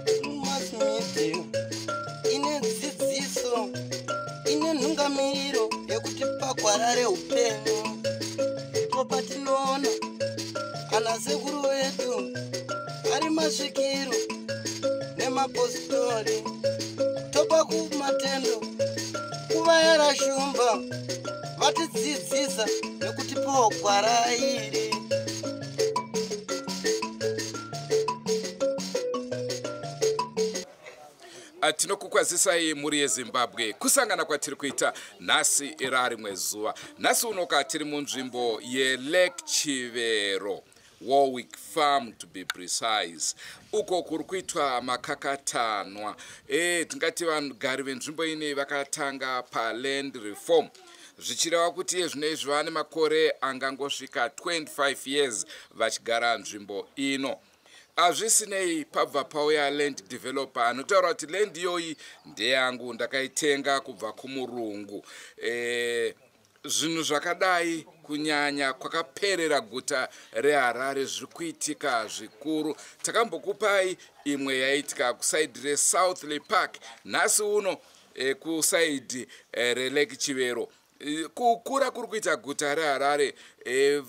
Drewmas Media ine dzidziso, ine nhungamiro yekutipa gwara reupenyu. Ndipo patinoona ana sekuru vedu ari masvikiro nemapositori, topa kumatendo kuvayera shumba vatidzidzisa nekutipawo gwara iri. Tinokukwazisai mhuri yeZimbabwe, kusangana kwatiri kuita nhasi rarimwe zuva. Nhasi unoka tiri munzvimbo yeLake Chivero, Warwick Farm to be precise, uko kuri kuitwa makakatanwa. Tingati vagari venzvimbo ine vakatanga paland reform, zvichireva kuti iye zvino izvi vane makore angangosvika 25 years vachigara nzvimbo ino. Hazvisinei, pabva pauya land developer anotaura kuti land iyoyi ndeyangu, ndakaitenga kubva kumurungu. Zvinhu zvakadai, kunyanya kwakaperera guta reHarare, zviri kuitika zvikuru. Takambokupai imwe yaitika kuside reSouthlea Park. Nhasi uno kuside reLake Chivero. Kukura kuri kuita guta reHarare,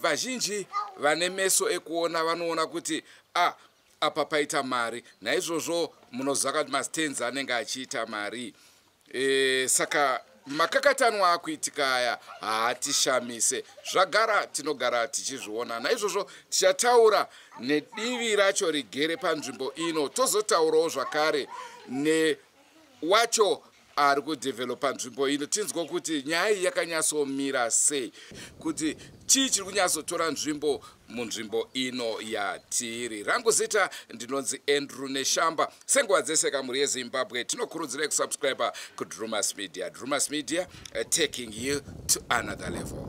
vazhinji vane meso ekuona vanoona kuti a apa paita mari. Naizvozvo munoziva kuti mastands anenge achiita mari. Saka makakatanwa akuitika aya haatishamise, zvagara tinogara tichizviona. Naizvozvo tichataura nedivi racho rigere panzvimbo ino, tozotaurawo zvakare newacho ari kudhevhelopa nzvimbo ino, tinzwa kuti nyaya iyi yakanyatsomira sei, kuti chii chiri kunyatsotora nzvimbo munzvimbo ino yatiri. Rangu zita ndinonzi Andrew Neshamba. Senguva dzese kamhuri yeZimbabwe, tinokurudzirai kusubscribe kuDrumas Media. Drumas Media, taking you to another level.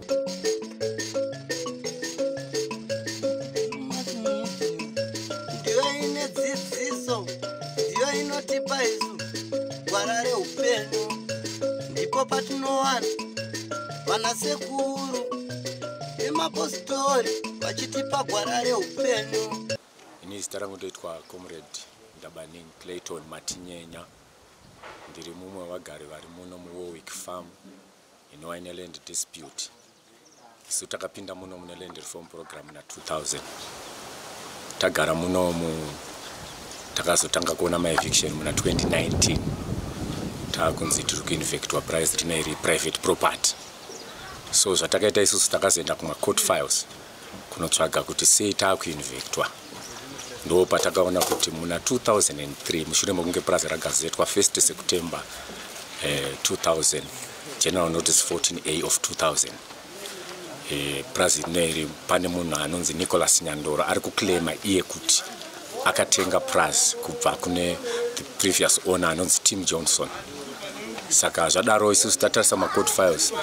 Drewmas Media ndiyo ine dzidziso, ndiyo inotipa isu gwara reupenyu. Ndipo patinowana vana sekuru nemapositori vachitipa gwara reupenyu. Ini zita rangu ndoitwa Comrade Ndabaning Clayton Matinyenya. Ndiri mumwe wevagari vari muno muWarwick Farm, inova ine land dispute. Isu takapinda muno mune land reform program na2000. Tagara munomu, takazotanga kuona maeviction muna 2019, taakunzi tiri kuevictwa, purazi rine iri private property. So zvatakaita isusu, takazoenda kumacourt files kunotsvaga kuti sei taakuevictwa. Ndo patakaona kuti muna 2003, mushure mekunge purazi ragazetwa 1 September 2000, General Notice 14A of 2000, purazi rineri pane munhu anonzi Nicholas Nyandoro ari kuclaima iye kuti akatenga purazi kubva kune the previous owner anonzi Tim Johnson. Saka zvadaro, isusu tatarisa macourt files,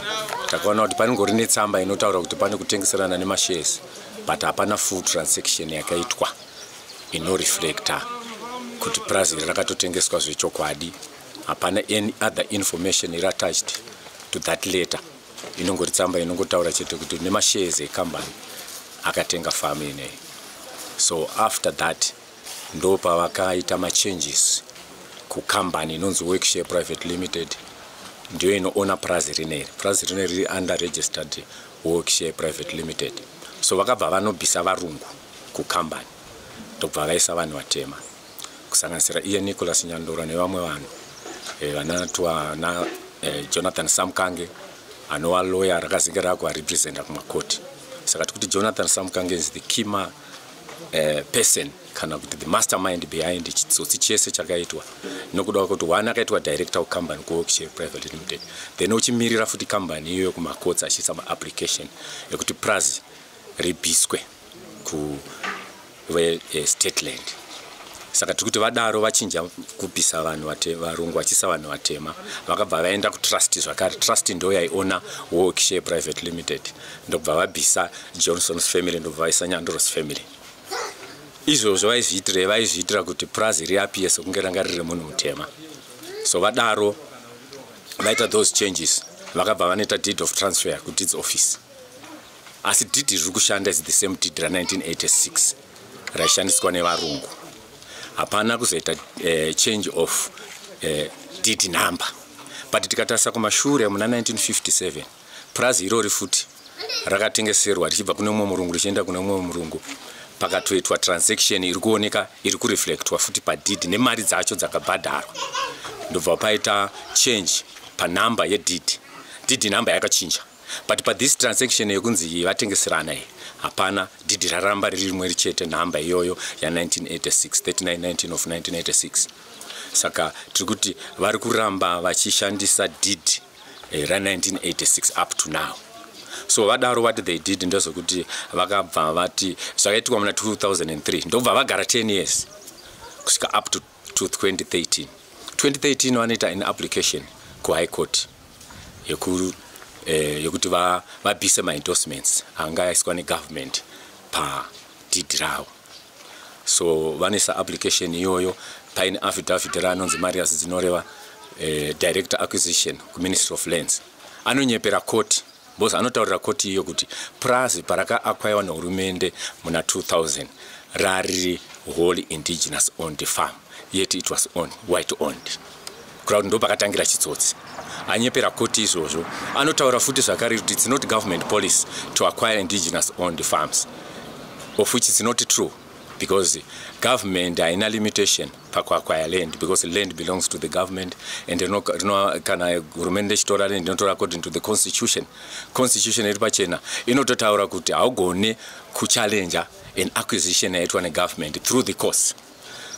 takaona kuti panengori netsamba inotaura kuti pane kutengeserana nemashares, but hapana full transaction yakaitwa inoreflecta kuti purazi iri rakatotengeswa zvechokwadi. Hapana any other information iri attached to that letter. Inongori tsamba inongotaura chete kuti nemashares ekambani akatenga famu ineyi. So after that, ndo pavakaita machanges kukambani inonzi Workshare Private Limited. Ndiyo inoona purazi rineri. Purazi rineri riri under registered Workshare Private Limited. So vakabva vanobvisa varungu kukambani, ndobva vaisa vanhu vatema, kusanganisira iye Nicholas Nyandoro nevamwe vanhu vanatwa na Jonathan Samkange, anova lawyer rakazinge rakuvarepresenta kumakoti. Saka tikuti Jonathan Samkange is the key person, kana kuti the mastermind behind chitsotsi chese chakaitwa, nokuda kwekuti one, akaitwa director wecompany kuWorkshare Private Limited, then uchimirira futi kambani iyoyo kumakotsi, achiisa maapplication ekuti prazi ribviswe kuve state land. Saka tiri kuti vadaro, vachinja kubvisa vanhu varungu vachiisa vanhu vatema, vakabva vaenda kutrust zvakare. Trust ndo yaiona Workshare Private Limited, ndobva vabvisa Johnson's family, ndobva vaisa Nyandoros family. Izvozvo vaizviitirei? Vaizviitira kuti purazi riappear sekunge ranga riri munhu mutema. So vadaro, vaita those changes, vakabva vanoita deed of transfer kudeeds office. Asi deed riri kushanda is the same deed ra1986 raishandiswa nevarungu. Hapana kuzoita change of deed number. But tikatarisa kumashure, muna 1957 purazi irori futi rakatengeserwa richibva kune mumwe murungu richienda kune mumwe murungu. Pakatoitwa transaction iri kuoneka, iri kureflectwa futi padeed nemari dzacho dzakabhadharwa. Ndobva paita change panumber yedeed. Deed number yakachinja, but pathis transaction yekunzi vatengeserana iyi hapana. Deed raramba riri rimwe richete, nhamba iyoyo ya1986, 3919 of 1986. Saka tiri kuti vari kuramba vachishandisa deed ra1986 up to now. So vadaro, what they did ndezvekuti vakabva vati zvakaitikwa muna 2003, ndobva vagara 10 years kusvika up to 2013. 2013 vanoita an application kuHigh Court yekuti vabvise maendorsements anga aiswa negovernment padeed ravo. So vanoisa application iyoyo paine affidavit raanonzi Marius Dzinoreva, director acquisition kuMinistry of Lands. Anonyepera court because anotaurira koti iyo kuti purazi parakaakwaiwa nehurumende muna 2000 rari wholly indigenous owned farm, yet it was on white owned. Kureva kuti ndo pakatangira chitsotsi. Anyepera koti izvozvo. Anotaura futi zvakare kuti it's not government policy to acquire indigenous owned farms, of which it's not true, because government haina limitation pakuacquire land, because land belongs to the government and kana hurumende ichitora land, inotora according to the constitution. Constitution iri pachena, inototaura kuti haugone kuchallenja an acquisition yaitwa negovernment through the courts.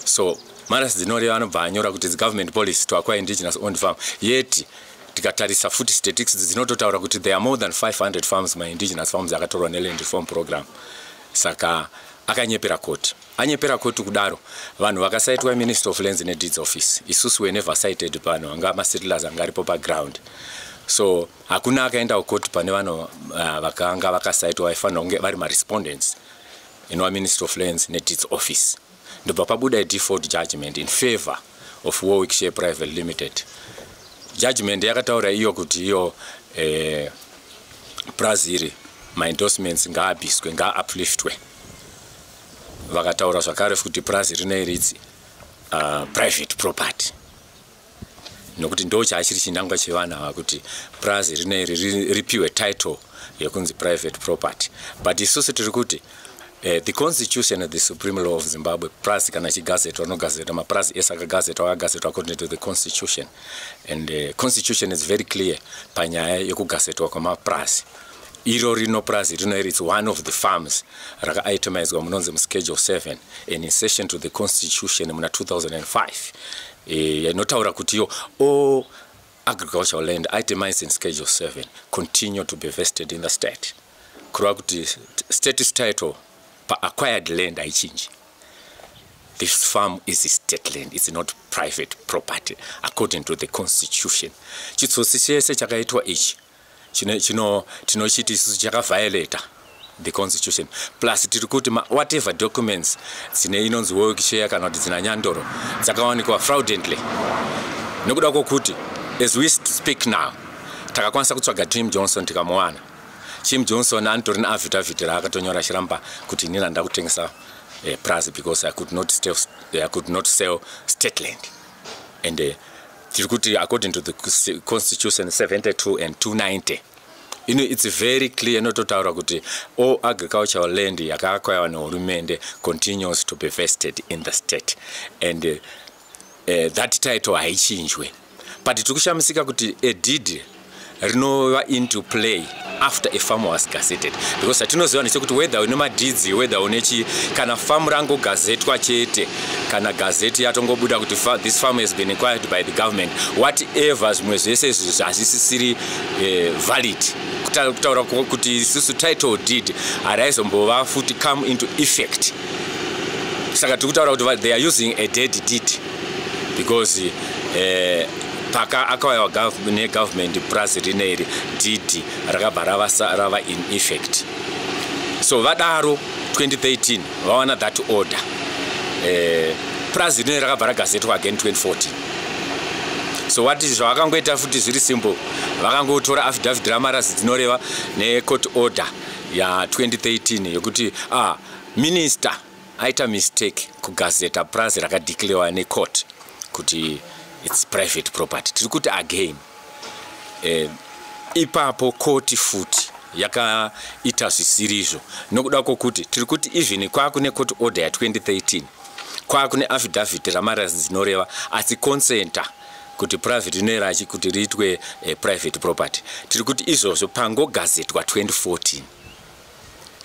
So Marius Dzinoreva anobva anyora kuti it's government policy to acquire indigenous owned farm, yet tikatarisa futi statistics dzinototaura kuti there are more than 500 farms, maindigenous farms akatorwa neland reform program. Saka akanyepera koti. Anyepera koti kudaro, vanhu vakasaitwa Minister of Lands neDeeds Office. Isusu we never cited vanhu vanga masettlers anga aripo paground. So hakuna akaenda kukoti pane vanhu vakanga vakasaitwa vaifanira kunge vari marespondents, inova Minister of Lands neDeeds Office. Ndobva pabuda default judgment in favor of Warwick Share Private Limited. Judgment yakataura iyo kuti iyo purazi maendorsements ngaabviswe, ngaaupliftwe. Vakataura zvakare kuti purazi rineri it's private property, nokuti ndo chaachiri chinangwa chevanhu ava, kuti purazi rineri ripiwe title yekunzi private property. But isusu tiri kuti the constitution, the supreme law of Zimbabwe, purazi kana chigazetwa, anogazeta mapurazi ese akagazetwa, akagazetwa according to the constitution, and constitution is very clear panyaya yekugazetwa kwemapurazi. Iro rino purazi rino iri, it's one of the farms rakaitemizwa munonzi muschedule 7, an insertion to the constitution muna 2005 inotaura kuti iyo all agricultural land itemized in schedule 7 continue to be vested in the state. Kureva kuti status title paacquired land haichinji. This farm is state land, it's not private property according to the constitution. Chitsotsi chese chakaitwa ichi tinochiti isusu chakaviolata the constitution. Plus tiri kuti whatever documents dzine inonzi Warwick Share kana kuti dzina Nyandoro dzakawanikwa fraudulently, nekuda kwokuti as we speak now takakwanisa kutsvaga Tim Johnson, tikamuwana. Tim Johnson anitori neaffidavit raakatonyora achiramba kuti inini handida kutengesa purazi because I could not sell state land. And tiri kuti according to the constitution 72 and 290 ino, it's very clear, inototaura kuti all agricultural land yakaakwayiwa nehurumende continues to be vested in the state and that title haichinjwe. But tiri kushamisika kuti a deed rinova into play after a farm was gazetted, because hatinoziva ndechekuti whether une madeeds, whether une chii, kana famu rangogazetwa chete, kana gazette yatongobuda kuti this farm has been acquired by the government, whatever zvimwe zvese izvi hazvisisiri valid. Kutaura kuti isusu title deed haraizombova futi come into effect. Saka tiri kutaura kuti they are using a dead deed, because paka akauya negovernment purazi rineri, deed rakabva rava in effect. So vadaro 2013 vawana that order, purazi rineri rakabva ragazetwa again 2014. So what zvavakangoita futi zviri simple, vakangotora affidavit raMarasi dzinoreva necourt order ya2013 yekuti minister aita mistake kugazeta prazi rakadeclarewa necourt kuti it's private property. Tiri kuti again, ipapo koti futi yakaita zvisirizvo, nokuda kwokuti tiri kuti even kwakune court order ya2013, kwakune affidavit raMarasi dzinoreva asi consenta kuti private inoerachi kuti riitwe private property. Tiri kuti izvozvo pangogazetwa 2014,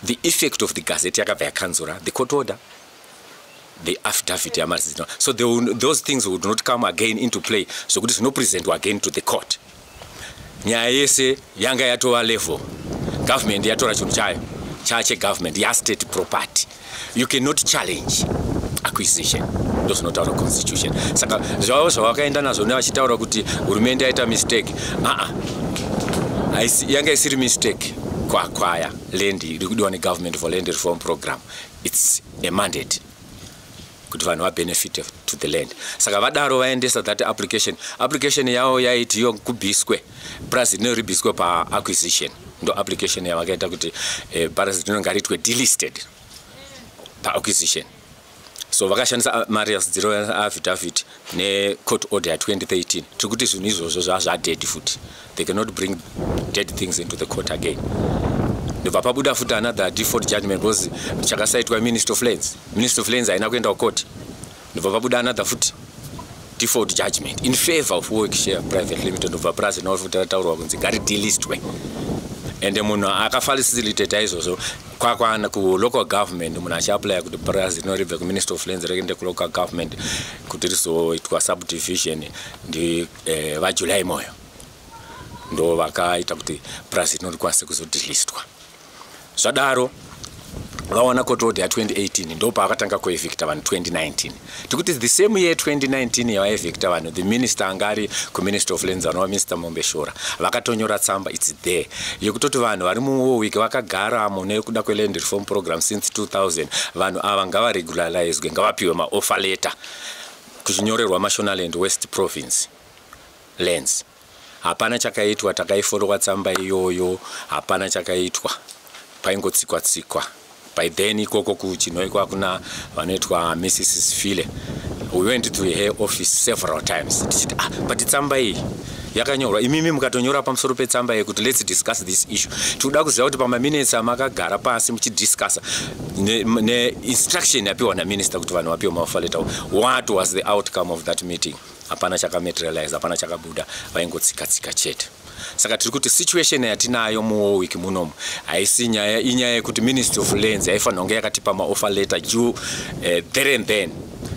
the effect of the gazette yakabva yakanzura the court order, the affidavit yaMarasi. So those things would not come again into play, zvokuti zvinopresentwa again to the court. Nyaya yese yanga yatova level, government yatora chinhu chayo chachegovernment, yastate property. You cannot challenge acquisition, ndozvinotaura constitution. Saka zvavo zvavakaenda nazvo nevachitaura kuti hurumende yaita mistake, aa, yanga isiri mistake kuacquire land iri kudiwa negovernment for land reform program. It's a mandate kuti vanhu vabenefite to the land. Saka vadaro vaendesa that application. Application yavo yaiti iyo kubviswe prazi rino, ribviswe paacquisition. Ndo application yavakaita kuti prazi rino ngariitwe delisted paacquisition. So vakashandisa Marius dziro affidavit necourt order ya2013. Tiri kuti zvinhu izvozvo zvava zvadead futi. They cannot bring dead things into the court again. Ndobva pabuda futi another default judgment, because chakasaitwa Minister of Lands, Minister of Lands haina kuenda kucourt. Ndobva pabuda another futi default judgment in favor of Workshare Private Limited. Ndobva prazi futi rataurwa kunzi ngaridelistwe. Ende munhu akafacilitata izvozvo kwakwana kulocal government, munhu achiapplya kuti prazi rino ribve kuMinister of Lands riende kulocal government kuti rizoitwa subdivision, ndi vaJuly Moyo. Ndo vakaita kuti prazi rino rikwanise kuzodelistwa. Zvadaro vawana court order ya2018, ndo paakatanga kuevicta vanhu 2019. Tikuti the same year 2019 yavaevicta vanhu, the minister anga ari kuMinister of Lands, vanova Mr Mombeshora, vakatonyora tsamba, it's there, yekutoti vanhu vari muWarwick vakagaramo nekuda kweland reform program since 2000, vanhu ava ngavaregularizwe, ngavapiwe maoffer letter, kuchinyorerwa Mashonaland West Province Lands. Hapana chakaitwa. Takaifollowa tsamba iyoyo, hapana chakaitwa, paingotsikwa tsikwa. By then ikoko kuChinhoyi kwakuna vanoitwa Mrs Sfile. We went to her office several times tichiti, "Ah, but tsamba iyi yakanyorwa, imimi mukatonyora pamusoro petsamba iyi kuti let's discuss this issue. Tikuda kuziva kuti pamaminutes amakagara pasi muchidiscussa neinstruction ne yapiwa naminister kuti vanhu vapiwe maoffer letter, what was the outcome of that meeting?" Hapana chakamaterialize, hapana chakabuda, vaingotsika-tsika chete. Saka tiri kuti situation yatinayo muWarwick munomu haisi nyaya, inyaya yekuti Ministry of Lands yaifanira kunge yakatipa maoffer letter due there and then,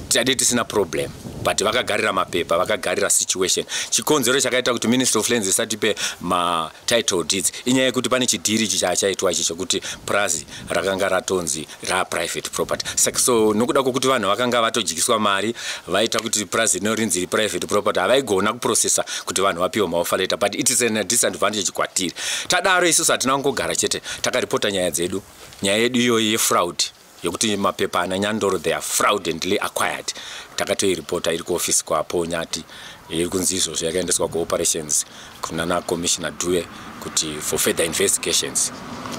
tade tisina problem. But vakagarira mapepa, vakagarira situation. Chikonzero chakaita kuti Ministry of Lands isatipe matitle deeds inyaya yekuti pane chidhiri ichi chaachaitwa ichi chekuti prazi rakanga ratonzi raprivate property. Saka so nokuda kwokuti vanhu vakanga vatodyiswa mari, vaita kuti prazi rino rinzi private property, havaigona kuprocessa kuti vanhu vapiwe maoffer letter. But it is an disadvantage kwatiri. Tadaro isusu hatina kungogara chete, takaripota nyaya dzedu, nyaya yedu iyoyi yefraud, yokuti mapepa ana Nyandoro, they are fraudulently acquired. Takatoiripota, iri kuofisi kwaPonyati, iri kunzi izvozvo yakaendeswa kuoperations kunana Commissioner Due kuti for further investigations.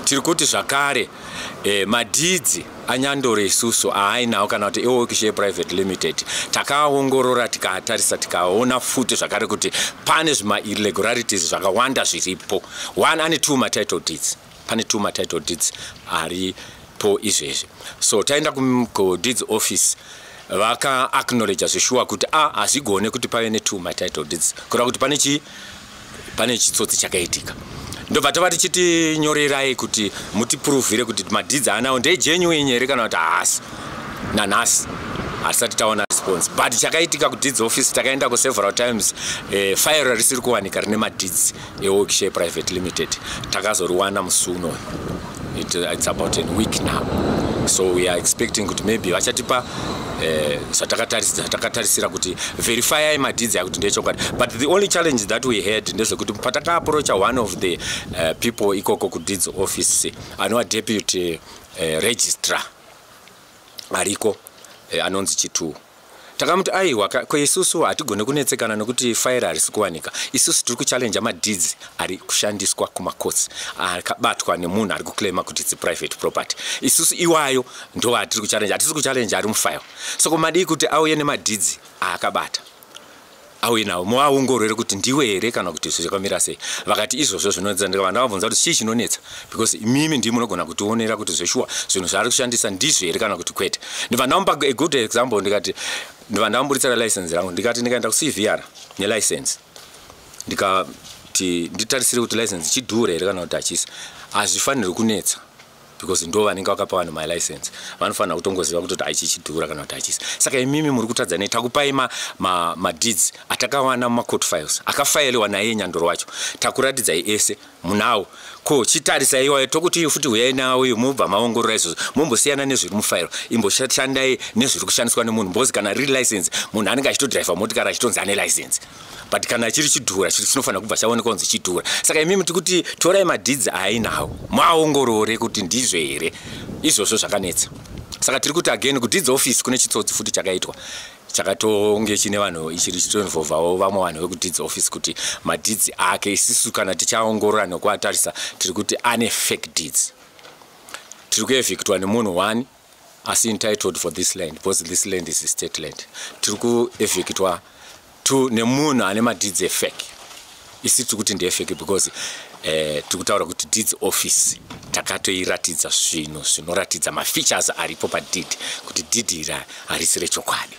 Tiri kuti zvakare madeeds aNyandoro isusu aainawo, kana kuti eWorkshare Private Limited, takaongorora, tikatarisa, tikaona futi zvakare kuti pane zvimairregularities zvakawanda zviripo. One, ane two matitle deeds, pane two matitle deeds aripo izvezvi. So taenda kudeeds office, vakaacknowledga zveshuwa kuti a hazvigone kuti pave netwo matitle deeds, kureva kuti pane chii, pane chitsotsi chakaitika. Ndobva tava tichitinyorerai kuti mutipuruvhire kuti madeeds anawo ndegenuine here kana kuti haasi. Nanhasi hatisati taona response. But chakaitika kudeeds office, takaenda kuseveral times, file risiri kuwanika rine madeeds eWorkshare Private Limited. Takazoriwana musi unoyu. It's about a week now, so we are expecting kuti maybe vachatipa zvatakatarisira kuti verifyai madeeds akuti ndechokwadi. But the only challenge that we had ndezvekuti patakaapproacha one of the people ikoko kudeeds office, anova deputy registrar ariko, anonzi Chitu. Takamuti aiwa, kweisusu hatigone kunetsekana nekuti faira harisi kuwanika. Isusu tiri kuchallenja madeeds ari kushandiswa kumacourts akabatwa nemunhu ari kuclaima kuti its private property. Isusu iwayo ndo atiri kuchallenja, hatisi kuchallenja ari mufile. So madii kuti auye nemadeeds aakabata, auye nawo, muaongorore kuti ndiwe here kana kuti zvakamira sei? Vakati izvozvo zvinonetsa. Ndikava ndavabvunza kuti chii chinonetsa, because imimi ndii munogona kutionera kuti zveshuwa zvinhu zvaari kushandisa ndizvo here kana kuti kwete. Ndibva ndamupa a good example, ndikati ndibva ndamuburitsira license rangu, ndikati ndikaenda kuCVR nelicense, ndikati nditarisire kuti license chidhura here kana kuti hachisi, hazvifaniri kunetsa because ndo vanenge vakapa vanhu malicense, vanofanira kutongoziva kutoti aichi chidhura kana kuti hachisi. Saka imimi muri kutadza nei? Takupai madeeds atakawana mumacourt files akafailiwa naiye Nyandoro wacho, takuratidzai ese munawo. Ko chitarisai iwayo, tokuti futi huyai nawo iyo, mubva maongorora izvozvo, mumbosiyana nezviri mufairo, imboshandai nezviri kushandiswa nemunhu, because kana riri license, munhu anenge achitodhiraivha motikari achitonzi ane license, but kana chiri chidhura chinofanira kubva chaonekwa kunzi chidhura. Saka imimi tikuti torai madeeds aainawo, muaongorore kuti ndizvo here izvozvo. Zvakanetsa. Saka tiri kuti again kudeeds office kune chitsotsi futi chakaitwa, chakatonge chine vanhu ichiri chitoinvolvawo vamwe vanhu vekudeeds office kuti madeeds ake, isisu kana tichaongorora nekuatarisa, tiri kuti ane fake deeds. Tiri kuevictwa nemunhu one asi entitled for this land, because this land is state land. Tiri kuevictwa two nemunhu ane madeeds efake. Isi tiri kuti ndefake because tiri kutaura kuti deeds office takatoiratidza zvinhu zvinoratidza mafeatures aripo padeed kuti deed iri harisi rechokwadi.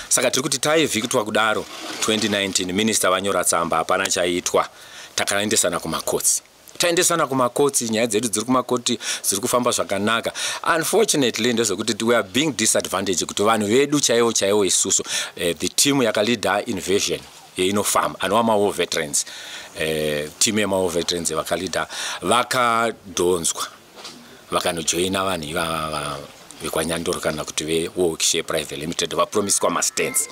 Saka tiri kuti taevictwa kudaro 2019, minista vanyora tsamba, hapana chaiitwa. Takaendesana kumakotsi, taendesana kumakotsi, nyaya dzedu dziri kumakoti, dziri kufamba zvakanaka. Unfortunately ndezvekuti we are being disadvantage kuti vanhu vedu chaivo chaivo isusu, the team yakaleada invasion yeInnofarm, anova mawar veterans, team yemawar veterans vakaleada, vakadhonzwa, vakanojoina vanhu ivava vekwaNyandoro kana kuti veWarwickshire Private Limited, vapromiswa mastands.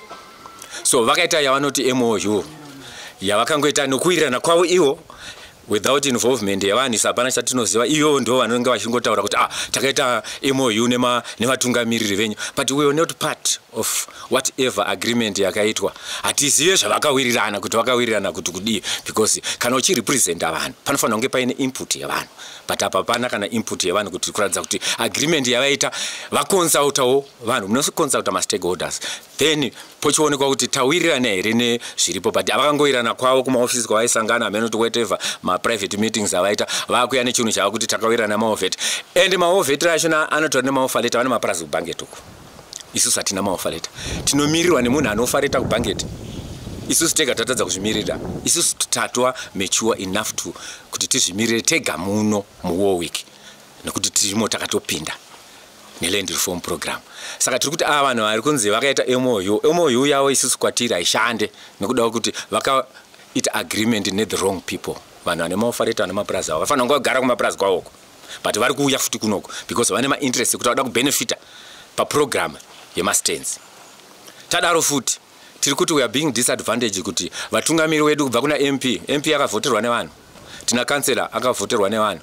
So vakaita yavanoti MOU, yavakangoita nokuwirirana kwavo ivo without involvement yevanhu. Isu hapana chatinoziva. Ivo ndo vanonge vachingotaura kuti, "Ah, takaita MOU nevatungamiriri venyu," but we were not part of whatever agreement yakaitwa. Hatizive zvavakawirirana, kuti vakawirirana kuti kudii, because kana uchirepresenta vanhu panofanira kunge paine input yevanhu, but apa pana kana input yevanhu, kuti kuratidza kuti agreement yavaita vaconsultawo vanhu. Munoconsulta mastakeholders, then pochionekwa kuti tawirirana here nezviripo, but avakangowirirana kwavo kumaofisi kwavaisangana, hamene kuti whatever maprivate meetings avaita, vakuya nechinhu chava kuti takawirirana mawar vet. And mawar vet achona anotori nemaoffer letter, vane mapurazi kuBanket uko. Isusu hatina maoffer letter, tinomirirwa nemunhu anooffer letter kuBanket. Isusu tega tatadza kuzvimirira. Isusu tatova mature enough to kuti tizvimirire tega muno muWarwick, nekuti tirimo takatopinda neland reform program. Saka tiri kuti ava vanhu vari kunzi vakaita MOU, MOU yavo isusu kwatiri haishande nekuda kwekuti vakaita agreement nethe wrong people. Vanhu vane maoffer letter, vane mapurazi avo, vafanira kunge vagara kumapurazi kwavoko, but vari kuuya futi kunoko because vane mainterest ekuti vada kubenefita paprogram yemastands. Tadaro futi tiri kuti we are being disadvantage kuti vatungamiri wedu kubva kuna MP, MP akavhoterwa nevanhu, tina kansela akavhoterwa nevanhu,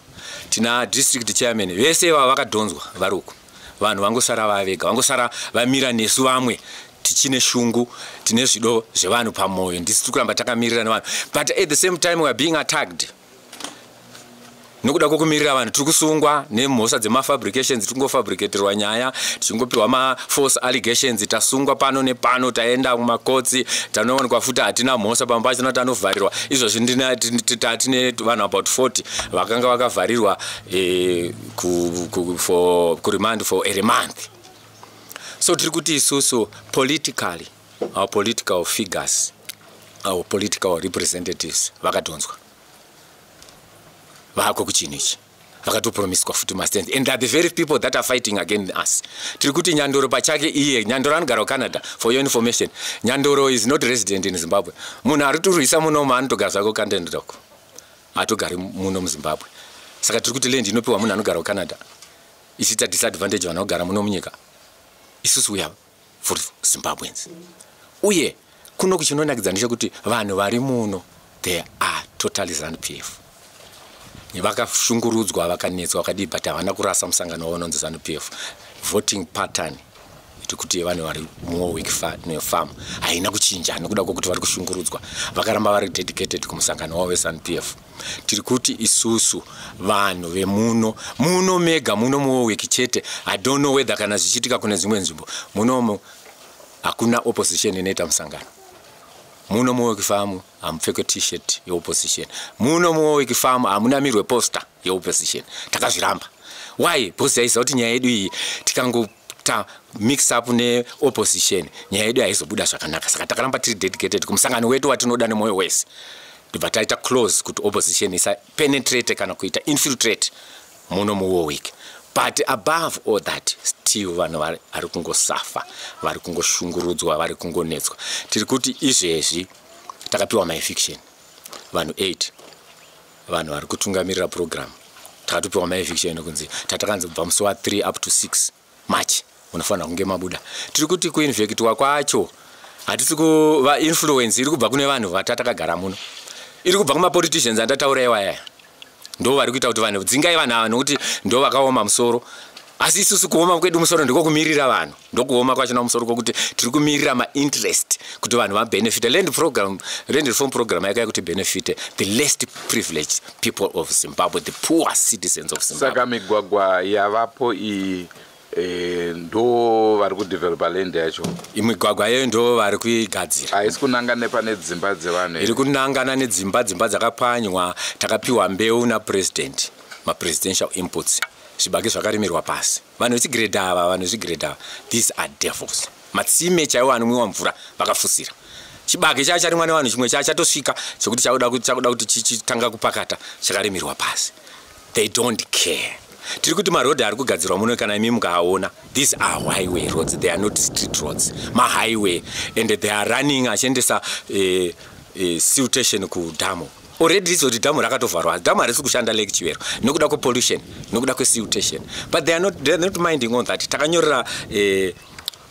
tina district chairman, vese ivava vakadhonzwa vari uku. Vanhu vangosara vavega, vangosara vamira nesu. Vamwe tichine shungu, tine zvido zvevanhu pamwoyo, ndisi tiri kuramba takamirira nevanhu, but at the same time we are being attacked nokuda kwokumirira vanhu. Tiri kusungwa nemhosva dzemafabrications, tiri kungofabricatirwa nyaya, tichingopiwa mafalse allegations. Tasungwa pano nepano, taenda kumakotsi, tanowanikwa futi hatina mhosva, pamwe pachona tanovharirwa. Izvozvi tatine vanhu about 40 vakanga vakavharirwa kuremand for a month. So tiri kuti isusu politically, our political figures, our political representatives vakadhonzwa vako kuchinhu ichi, vakatopromiswa futi mastands, and are the very people that are fighting against us. Tiri kuti Nyandoro pachake iye, Nyandoro anogara kuCanada. For your information, Nyandoro is not resident in Zimbabwe. Munhu ari turwisa munomu anotogara zvako kuCanada uko, hatogari muno muZimbabwe. Saka tiri kuti land inopiwa munhu anogara kuCanada ichiita disadvantage vanhu vanogara muno munyika. Isusu we are for Zimbabweans. Uye kuno kuchinonakidza ndechekuti vanhu vari muno, they are totally ZANU PF. Vakashungurudzwa, vakanetswa, vakadii, but havana kurasa musangano wavo unonzi ZANU PF. Voting pattern Tikuti yevanhu vari muWarwick Farm haina kuchinja nekuda kwokuti vari kushungurudzwa. Vakaramba vari dedicated kumusangano wavo weZANU PF. Tiri kuti isusu vanhu vemuno, muno mega muno muWarwick chete, I don't know whether kana zvichiitika kune dzimwe nzvimbo, munomu hakuna opposition inoita musangano. Muno muWarwick Farm hamupfekwe T-shirt yeopposition. Muno muWarwick Farm hamunamirwe poster yeopposition. Takazviramba. Why? Because taiziva kuti nyaya yedu iyi, tikangoita mix up neopposition, nyaya yedu haizobuda zvakanaka. Saka takaramba tiri dedicated kumusangano wedu watinoda nemwoyo wese, ndibva taita close kuti opposition isapenetrate kana kuita infiltrate muno muWarwick. But above all that, still vanhu vari kungosafa, vari kungoshungurudzwa, vari kungonetswa. Tiri kuti izvezvi takapiwa maeviction vanhu 8, vanhu vari kutungamirira program. Takatopiwa maeviction kunzi tatakanzi kubva musi wa3 up to 6 March munofanira kunge mabuda. Tiri kuti kuevictwa kwacho hatisi kuva influence iri kubva kune vanhu vatatakagara muno, iri kubva kumapoliticians andataura iwayaya, ndo vari kuita kuti vanhu dzingai vanhu ava, nokuti ndo vakaoma musoro. Asi isusu kuoma kwedu musoro ndikokumirira vanhu, ndokuoma kwachona musoro kwokuti tiri kumirira mainterest kuti vanhu vabenefite. Land program, land reform program yakaya kuti benefite the least privileged people of Zimbabwe, the poor citizens of Zimbabwe. Saka migwagwa yavapo iyi, ndo vari kudevelopa land yacho? Migwagwa iyoyo ndo vari kuigadzira. Haisi kunanga nepane dzimba dzevanhu? Iri kunangana nedzimba. Dzimba dzakapwanywa. Takapiwa mbeu napresident, mapresidential inputs. Zvibage zvakarimirwa pasi. Vanhu vechigiredha ava, vanhu vechigiredha ava, these are devils. Matsime chaiwo anomwiwa mvura vakafusira. Chibage chaa charimwa nevanhu, chimwe chaa chatosvika chekuti chakuda kuti chichitanga kupakata, chakarimirwa pasi. They don't care. Tiri kuti marodhi ari kugadzirwa muno, kana imi mukaaona, these are highway roads, they are not street roads, mahighway, and they are running achiendesa siltation kudhamu. Already rizoti dhamu rakatovharwa, dhamu harisi kushanda, Lake Chivero, nokuda kwepollution, nokuda kwesiltation, but they are not minding on that. Takanyorera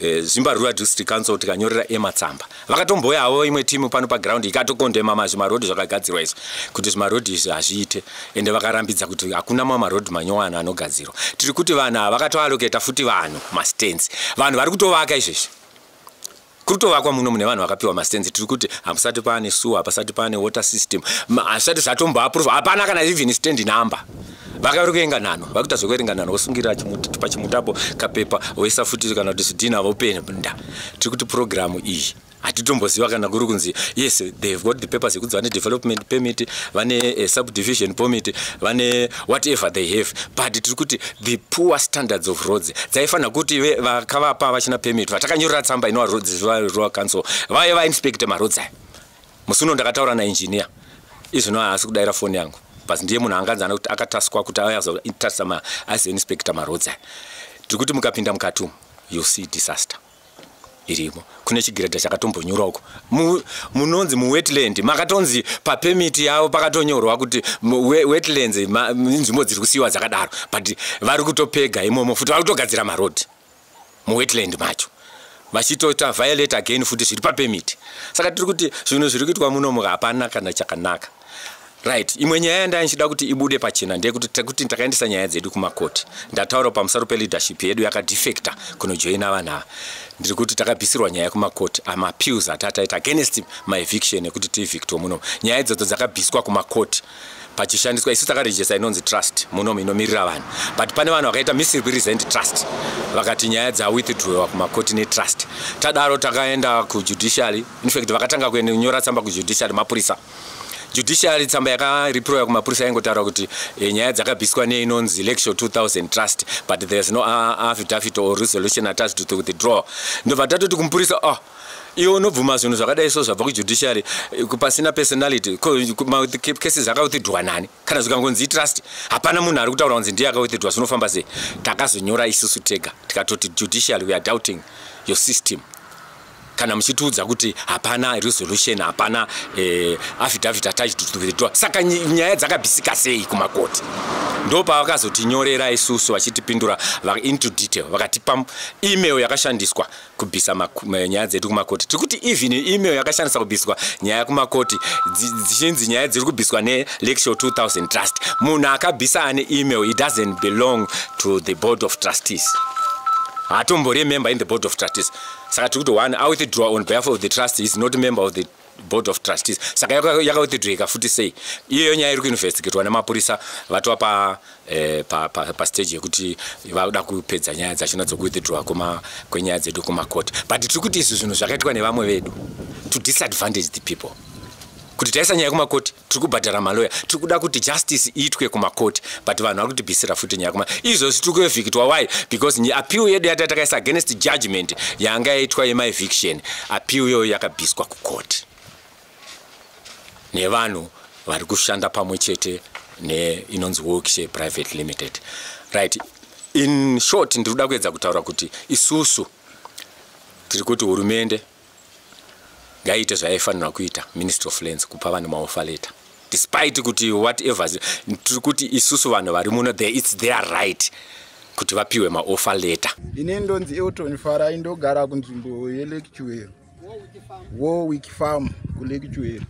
Zvimba Rural District Council, tikanyorera ematsamba. Vakatomboyawo imwe timu pano paground, ikatokondema mazvimarodhi zvakagadzirwa izvi, kuti zvimarodhi izvi hazviite, ende vakarambidza kuti hakuna mamwe marodhi manyowani anogadzirwa. Tiri kuti vanhu ava vakatoallocata futi vanhu mastands. Vanhu vari kutovaka izvezvi, kuri kutovakwa muno mune vanhu vakapiwa mastands. Tiri kuti hamusati paane sewer, hapasati paane water system, hazvisati zvatomboapprove, hapana kana even stand number. Vakari kuenga nhanho, vakuita zvekuerenga nhanho, vosungirira pachimutapo kapepa, voisa futi kana kuti zvidhina, vopenda. Tiri kuti programu iyi hatitomboziva kana kuri kunzi yes, they've got the papers ekunzi vane development permit, vane subdivision permit, vane whatever they have, but tiri kuti the poor standards of roads dzaifanira kuti vakavapa vachina permit. Vatakanyorera tsamba inova roads Rural Council, vaive vainspecte maroads aya. Musi uno ndakataura naengineer, izvino haasi kudayira foni yangu, but ndiye munhu anganzi kuti akataswa kuti auyazotarisa, azoinspecta maroads aya. Tiri kuti mukapinda mukati umu, you see disaster irimo. Kune chigiredha chakatombonyura uko munonzi muwetland, makatonzi papermit yavo pakatonyorwa kuti wetlands, nzvimbo dziri kusiyiwa dzakadaro, but vari kutopega imomo futi, vari kutogadzira marodhi muwetland macho, vachitoita violate again futi zviri papermit. Saka tiri kuti zvinhu zviri kuitwa munomu hapana kana chakanaka. Right, imwe nyaya yandai ndichida kuti ibude pachena ndeyekuti tekuti takaendesa nyaya dzedu kumakoti. Ndataura pamusoro peleadership yedu yakadefecta kunojoina vanhu ava. Ndiri kuti takabvisirwa nyaya kumakoti, amaappeals atataita against maeviction ekuti tievictwe munomu, nyaya idzodzo dzakabviswa kumakoti pachishandiswa isu takaregister inonzi trust munomu inomirira vanhu, but pane vanhu vakaita misrepresent trust, vakati nyaya dzawithdrawa kumakoti netrust. Tadaro takaenda kujudiciary. In fact, vakatanga kunyora tsamba kujudiciary mapurisa. Judiciary, tsamba yakareplywa kumapurisa yaingotaura kuti nyaya dzakabviswa neinonzi Lecture 2000 Trust, but there is no affidavit or resolution attached to withdraw. Ndobva tatoti kumupurisa, oh, iwe unobvuma zvinhu zvakadai so zvabva kujudiciary, pasina personality cases akawithdrawa nani? Kana zvikangonzi trust, hapana munhu ari kutaura kunzi ndiye akawithdrawa, zvinofamba sei? Takazonyora isusu tega, tikatoti, "Judiciary, we are doubting your system. Kana muchitiudza kuti hapana resolution, hapana affidavit attached to withdraw, saka nyaya dzakabvisika sei kumakoti?" Ndo pavakazotinyorera isusu vachitipindura into detail, vakatipa email yakashandiswa kubvisa nyaya dzedu kumakoti. Tiri kuti even email yakashandiswa kubviswa nyaya kumakoti, dzichinzi nyaya dziri kubviswa neLecture 2000 Trust, munhu akabvisa ane email, it doesn't belong to the board of trustees. Haatombori member in the board of trustees. Saka tiri kuti one, awithdraw on behalf of the trust, is not member of the board of trustees. Saka yakawithdrawika futi sei? Iyoyo nyaya iri kuinvestigatwa nemapurisa. Vatova pastage yekuti vada kupedza nyaya dzachona dzokuwithdraw kwenyaya dzedu kumakoti. But tiri kuti izvi zvinhu zvakaitwa nevamwe vedu to disadvantage the people, kuti taisa nyaya kumakoti, tiri kubhadhara maloya, tiri kuda kuti justice iitwe kumakoti, but vanhu vari kutibvisira futi nyaya kuma. Izvozvi tiri kuevictwa. Why? Because appeal yedu yata takaisa against judgment yanga yaitwa yemaeviction, appeal iyoyo yakabviswa kukoti nevanhu vari kushanda pamwe chete neinonzi Workshare Private Limited. Right, in short, ndiri kuda kuedza kutaura kuti isusu tiri kuti hurumende ngaiite zvaifanirwa kuita, Ministry of Lands, kupa vanhu maoffer letter despite kuti whatever. Tiri kuti isusu vanhu vari muno, it's their right kuti vapiwe maoffer letter. Ine ndonzi Elton Farai, ndogara kunzvimbo yeLake Chivero, Warwick Farm kuLake Chivero.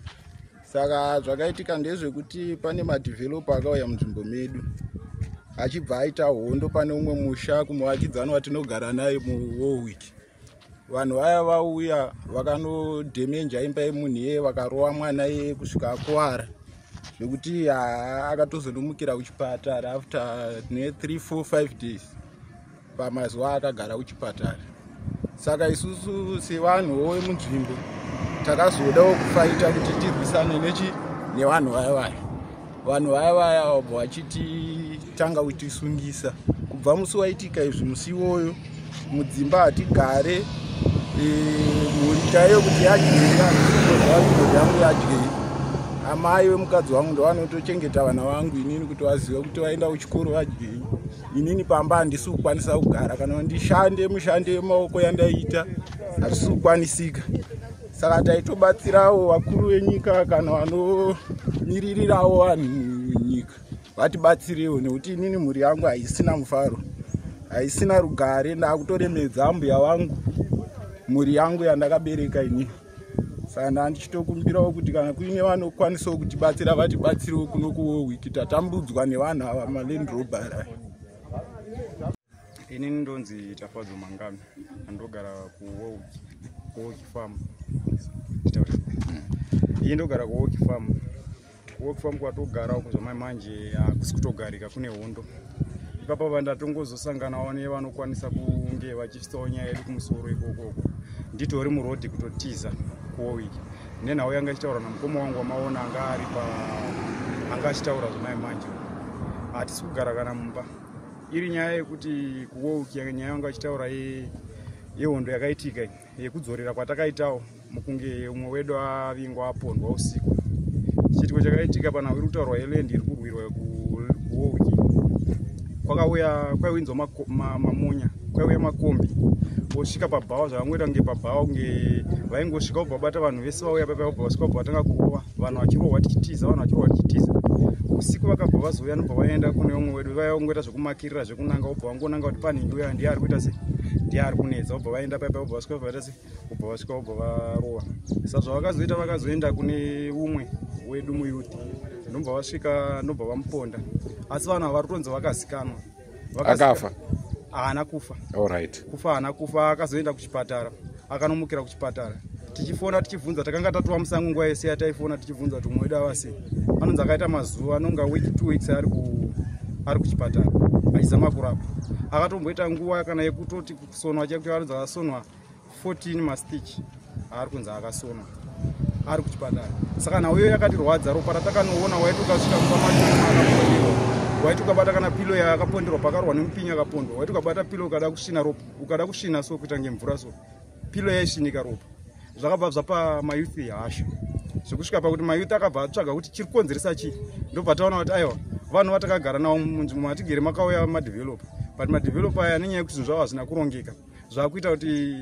Saka zvakaitika ndezvekuti pane madeveloper akauya munzvimbo medu, achibva aita hondo pane umwe musha kumuvakidzani watinogara naye muWarwick. Vanhu vaya vauya, vakanodhemenja imba yemunhu iyeye, vakarova mwana iyeye kusvika akuvara, zvekuti akatozonomukira kuchipatara after ne3 4 5 days, pamazuva akagara kuchipatara. Saka isusu sevanhuwo vemunzvimbo takazodawo kufaita kuti tirwisane nechi nevanhu vaya vaya. Vanhu vaya vaya vabva vachititanga kutisungisa kubva musi waitika izvi. Musi iwoyo mudzimba hatigare. Mhuri chaiyo kuti yadyei, handisikozva yangu yadyei. Amai vemukadzi wangu ndovanotochengeta vana vangu inini, kuti vazive kuti vaenda kuchikoro vadyei. Inini pamba handisi kukwanisa kugara, kana ndishande mushande yemaoko yandaiita hazvisi kukwanisika. Saka taitobatsirawo vakuru venyika kana vanomiririrawo vanhu munyika vatibatsirewo, nekuti inini mhuri yangu haisina mufaro, haisina rugare. Ndakutoremedza ambuya vangu, mhuri yangu yandakabereka inini. Saka ndaa ndichitokumbirawo kuti kana kuine vanokwanisawo kutibatsira, vatibatsirewo kuno kuWarwick. Tatambudzwa nevanhu ava, maland robber. Inini ndonzi Tafadzo Mangami, andogara kuWarwick Farm. Iyi ndogara kuWarwick Farm. KuWarwick Farm kwatogara uko zvamai manje hakusi kutogarika, kune hondo ipapa. Vandatongozosanganawo nevanokwanisa kunge vachisvitsawo nyaya yedu kumusoro ikokoko. Nditori murodhi kutotiza kuWarwick nenhau yanga ichitaura namukoma wangu wamaona anga ari pa anga achitaura zvamai manje. Hatisi kugara kana mumba. Iri nyaya yekuti kuWarwick, nyaya yanga achitaura yehondo yakaitika, yekudzorera kwatakaitawo mukunge umwe wedu avingwa, apondwa usiku. Chiitiko chakaitika panhau iri kutaurwa yeland iri kurwirwa kuWarwick, kwakauya kwaiwinzwa mamonya, kwaiuya makombi osvika pabhawa. Zvakangoita kunge pabhawa, kunge vaingosvika vobva vabata vanhu vese vauya paipa, vobva vasvika, vobva vatanga kurova vanhu, vachirohwa tichitiza, vanhu vachirohwa tichitiza. Usiku vakabva vazouya, nobva vaenda kune umwe wedu. Vaiva kungoita zvekumakirira, zvekunanga, vobva vangonanga kuti panhingi uya ndiye ari kuita se ndiye ari kunetsa. Vobva vaenda paipa, vobva vasvika, vobva vaita se vobva vasvika, vobva varova. Saka zvavakazoita, vakazoenda kune umwe wedu muyouth, ndobva vasvika, ndobva vamuponda. Asi vanhu ava vari kutonzi vakazikanwa. Akafa? Haana kufa. Alright. Kufa haana kufa. Akazoenda kuchipatara, akanomukira kuchipatara. Tichifona tichibvunza, takanga tatova musango nguva yese yataifona tichibvunza kuti umwe wedu ava sei. Anonzi akaita mazuva anonga week, 2 weeks ari kuchipatara achizama kurapwa. Akatomboita nguva kana yekutoti kusonwa chaikuti anonzi akasonwa 14 mastitch, aari kunzi akasonwa ari kuchipatara. Saka nhau iyoyo yakatirwadza. Ropa ratakanoona, waiti ukasvika mumba macho akaponderwa, waiti ukabata kana pillow yaakaponderwa, pakarwa nemupinyi akapondwa, waiti ukabata pillow, ukada kusvina ropa, ukada kusvina so kuita ngemvura so, pillow yaisvinika ropa. Zvakabva zvapa mayouth hasha zvekusvika pakuti mayouth akabva atsvaga kuti chiri kukonzeresa chii. Ndobva taona kuti aiwa, vanhu vatakagara navo munzvimbo matigere makauya madeveloper, but madeveloper aya nenyaya yekuti zvinhu zvavo hazvina kurongeka, zvakuita kuti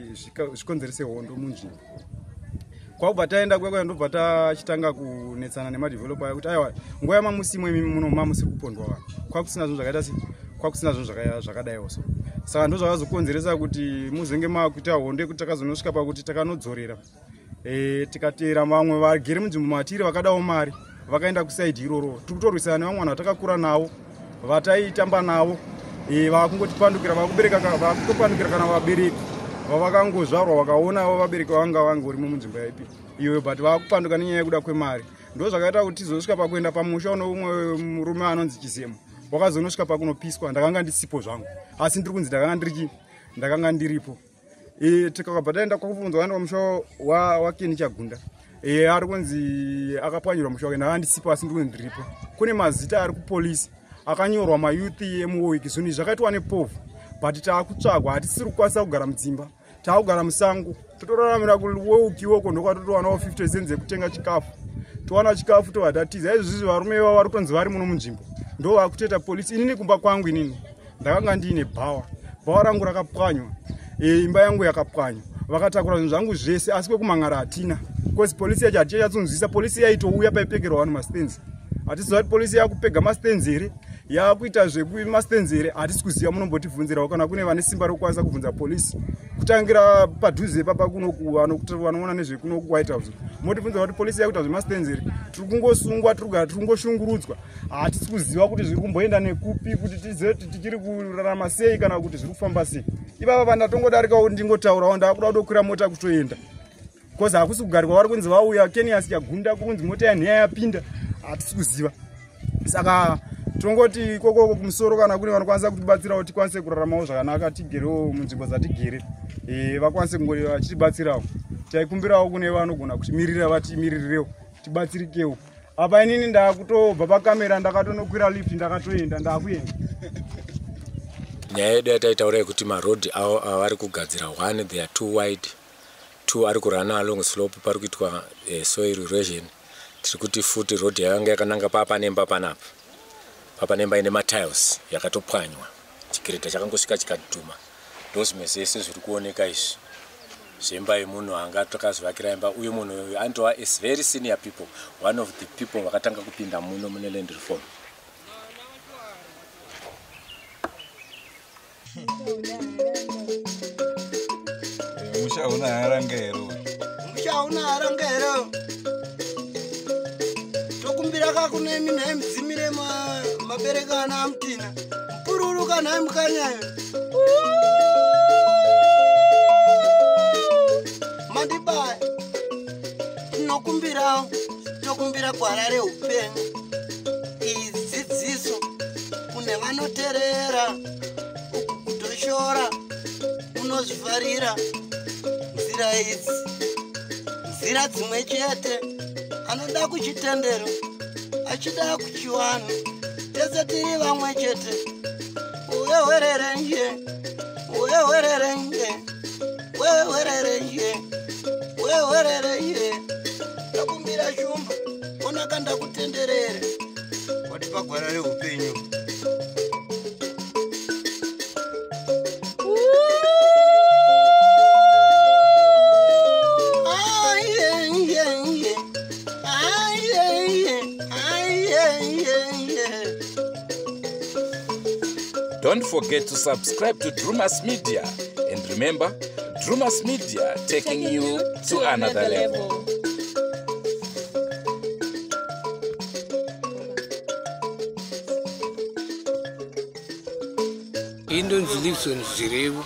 zvikonzerese hondo munzvimbo. Kwakubva taenda kwekwe, ndobva tachitanga kunetsana nemadeveloper aya kuti aiwa, nguva yamamusimo imi muno mamusiri kupondwa vanhu, kwakusina zvinhu zvakaita sei, kwakusina zvinhu zvakadaiwo so. Saka ndo zvakazokonzeresa kuti muzenge makuita hondo yekuti takazonosvika pakuti takanodzorera, tikateera vamwe vagere munzvimbo matiri vakadawo mari, vakaenda kuside iroro. Tiri kutorwisana nevamwe vanhu vatakakura navo, vataitamba navo. Vakungotipandukira, vakubereka, vakutopandukira kana vabereki vavakangozvarwa vakaonawo vabereki vanga vangorimo munzvimbo yaipi iyoyo, but vakupanduka nenyaya yekuda kwemari. Ndo zvakaita kuti tizosvika pakuenda pamusha uno umwe murume anonzi Chizemo wakazonosvika pakunopiswa. Ndakanga ndisipo zvangu, asi ndiri kunzi ndakanga ndiripo. Tikakabva taenda kwakubvunzwa kaenda pamusha waKeni Chagunda. Ari kunzi akapwanyirwa musha wake. Ndakanga ndisipo, asi ndiri kunzi ndiripo. Kune mazita ari kupolisi akanyorwa mayouth emuWarwick. Zvinhu izvi zvakaitwa nepovhu, but taakutsvagwa, hatisiri kukwanisa kugara mudzimba, taakugara musango, totoraramira kuWarwick ikoko. Ndokwatotowanawo 50 cents ekutenga chikafu, towana chikafu tobva tatiza. Izvozvizvi varume ivavo vari kutonzi vari muno munzvimbo, ndo vakutoita polisi. Inini kumba kwangu inini ndakanga ndiine bhawa, bhawa rangu rakapwanywa, imba yangu yakapwanywa, vakatakura zvinhu zvangu zvese, asi kwekumangara hatina, because polisi yacho hatichachatsonzwisa. Polisi yaitouya paipekerwa vanhu mastands. Hatisiziva kuti polisi yakupega mastands here, yakuita zvemastands here, hatisi kuziva. Munombotibvunzirawo kana kune vane simba rekukwanisa kubvunza polisi, kutangira padhuze papa kunoku vanoona nezvekuno kuWhite House, motibvunza kuti polisi yakuita zvemastands here. Tiri kungosungwa, tiri kugara, tiri kungoshungurudzwa, hatisi kuziva kuti zviri kumboenda nekupi, kuti tizive kuti tichiri kurarama sei kana kuti zviri kufamba sei. Ivava vandatongodarikawo ndingotaurawo, ndakuda kutokwira mota kutoenda, because hakusi kugarikwa. Vari kunzi vauya Kenias Chagunda, kuri kunzi mota yanheya yapinda, hatisi kuziva. Saka tongoti ikokoko kumusoro kana kune vanokwanisa kutibatsirawo, tikwanise kuraramawo zvakanaka, tigerewo munzvimbo dzatigere, vakwanise kungori vachitibatsirawo. Taikumbirawo kune vanogona kutimirira, vatimiririrewo, tibatsirikewo. Apa inini ndakutobva pakamera, ndakatonokwira lift, ndakatoenda, ndakuenda. Nyaya yedu yataitaura yekuti marodhi avo avari kugadzira, one, they are too wide; two, ari kurana along slope, pari kuitwa soil erosion. Tiri kuti futi rodhi yakanga yakananga papa nemba panapa, papa nemba ine matiles yakatopwanywa, chigrader chakangosvika chikadhuma. Ndo zvimwe zvese zviri kuoneka izvi zvemba yemunhu anga takazvivakira imba. Uyu munhu uyu anotova is very senior people, one of the people vakatanga kupinda muno mune land reform. Musha una haranga here? Musha una haranga here? Tokumbira kakunemi nhai mudzimire mabereka ana amutina mupururuka nhai mukanyayo mandibaya. Tinokumbirawo, tokumbira gwara reupenyu. Iyi dzidziso kune vanoterera, uku kutoshora unozvifarira. Nzira idzi nzira dzimwe chete, anoda kuchitendero, achida kuchiwanhu, tese tiri vamwe chete. Wewererenje, wewererenje, wewererenje, wewererenje. Ndakumbira shumba, onaka ndakutenderere, watipa gwara reupenyu. Aiye, aiye, aiye. Don't forget to subscribe to Drumas Media. And remember, Drumas Media, taking you to another level. Indonzi Livson Zvirevo.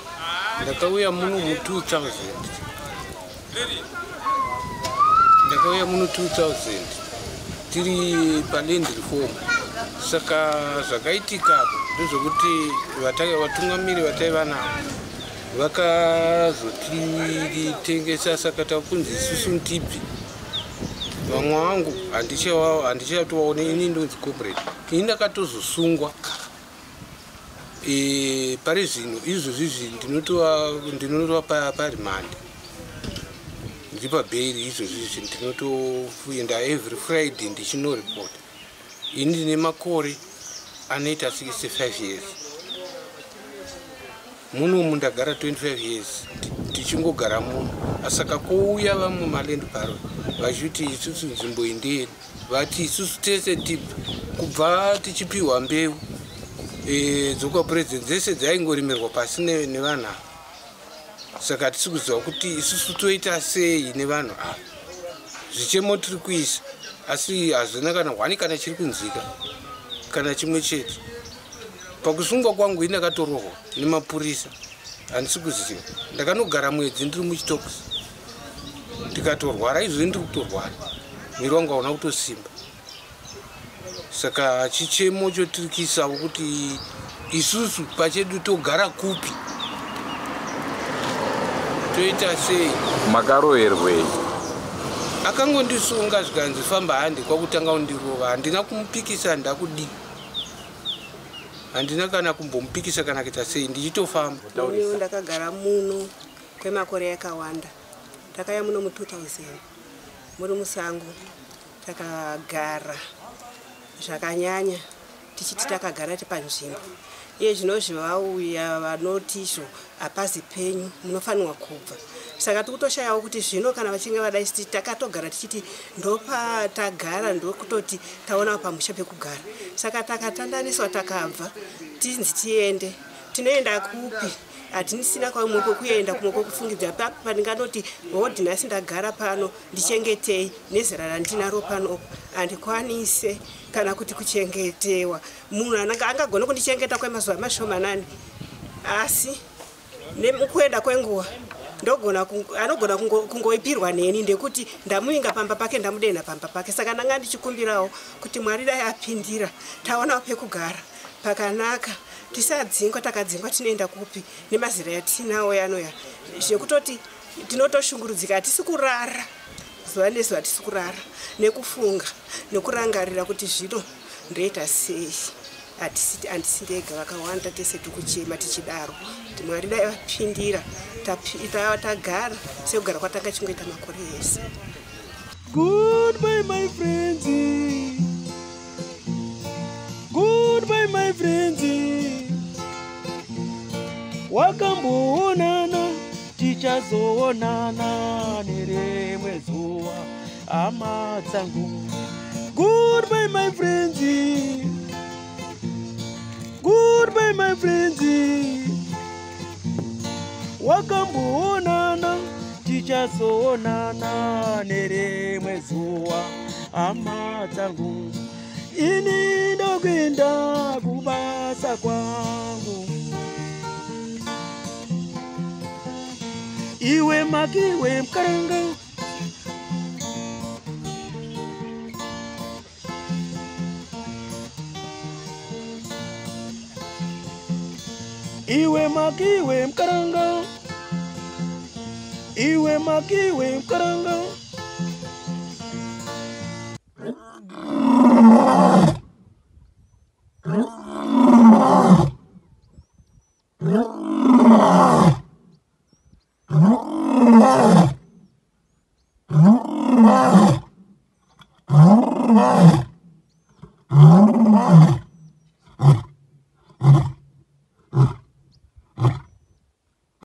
Ndakauya muno mu2000, ndakauya muno 2000 tiri paland reform. Saka zvakaitika apo ndezvekuti vatungamiri vataiva navo vakazotitengesa, saka takunzi isusu tibvi. Vamwe vangu handichatovaone. Ini ndonzi Comrade. Ini ndakatozosungwa. Pari zvino izvozvizvi ndinotova paremand, ndiri pabheiri izvozvizvi. Ndinotoenda every Friday ndichinoripota. Ini ndine makore anoita 65 years. Munomu ndagara 25 years, tichingogara muno. Saka kwouya vamwe maland baron vachiti isusu nzvimbo iyi ndeyedu. Vati isusu tese tibva kubva tichipiwa mbeu dzokwapurezidendi dzese dzaingorimerwa pasi nevanhu ava. Saka hatisi kuziva kuti isusu toita sei nevanhu ava. Zvichemo tiri kuisa, asi hazvina kana hwani kana chiri kunzika kana chimwe chete. Pakusungwa kwangu ini ndakatorohwa nemapurisa, handisi kuziva. Ndakanogara mwedzi ndiri muchitokisi, ndikatorwara. Izvozvi ndiri kutorwara, mwiri wangu hauna kutosimba. Saka chichemo chotiri kuisawo kuti isusu pachedu togara kupi, toita sei? Makaroverwei? Akangondisunga zvikanzi famba hande, kwakutanga kundirova. Handina kumupikisa, handakudii, handina kana kumbomupikisa kana kuita sei, ndichitofamba. Iniwo ndakagara muno kwemakore akawanda. Takauya muno mu2000 muri musango, takagara zvakanyanya tichiti takagara panzvimbo. Iye zvinozvi vauya vanoti izvo hapazi penyu, munofanirwa kubva. Saka tikutoshayawo kuti zvino kana vachinge vadai, takatogara tichiti ndopatagara, ndokutoti taonawo pamusha pekugara. Saka takatandaniswa, takabva, tinzi tiende. Tinoenda kupi? Hatinisina kwamwe kwekuenda, kumwe kwekufungidza papi pandinganoti hodhi nhasi ndagara pano, ndichengetei. Nezera randinaro panopo handikwanise kana kuti kuchengetewa. Munhu angagona kundichengeta kwemazuva mashomanani, asi nemukuenda kwenguva ndogona anogona kungoipirwa neni ndekuti ndamuinga pamba pake, ndamudenha pamba pake. Saka ndanga ndichikumbirawo kuti Mwari dai apindira, taonawo pekugara pakanaka, tisadzingwa. Takadzingwa, tinoenda kupi nemazera yatinawo yanoya? Zvekutoti tinotoshungurudzika, hatisi kurara zuva nezuva, hatisi kurara nekufunga nekurangarira kuti zvino ndoita sei. Handisi ndega, vakawanda tese tikuchema tichidaro kuti Mwari dai vapindira, tagara sekugara kwatanga chingoita makore ese. Goodbye, my friends. Goodbye, my friends. Wakamboonana, tichazoonana nerimwe zuva, hama dzangu. Goodbye, my friends. Goodbye, my friends. Wakamboonana, tichazoonana nerimwe zuva, hama dzangu. Ini ndokuenda kubasa kwangu. Iwe makiwe mukaranga. Iwe makiwe mukaranga. Iwe makiwe mukaranga.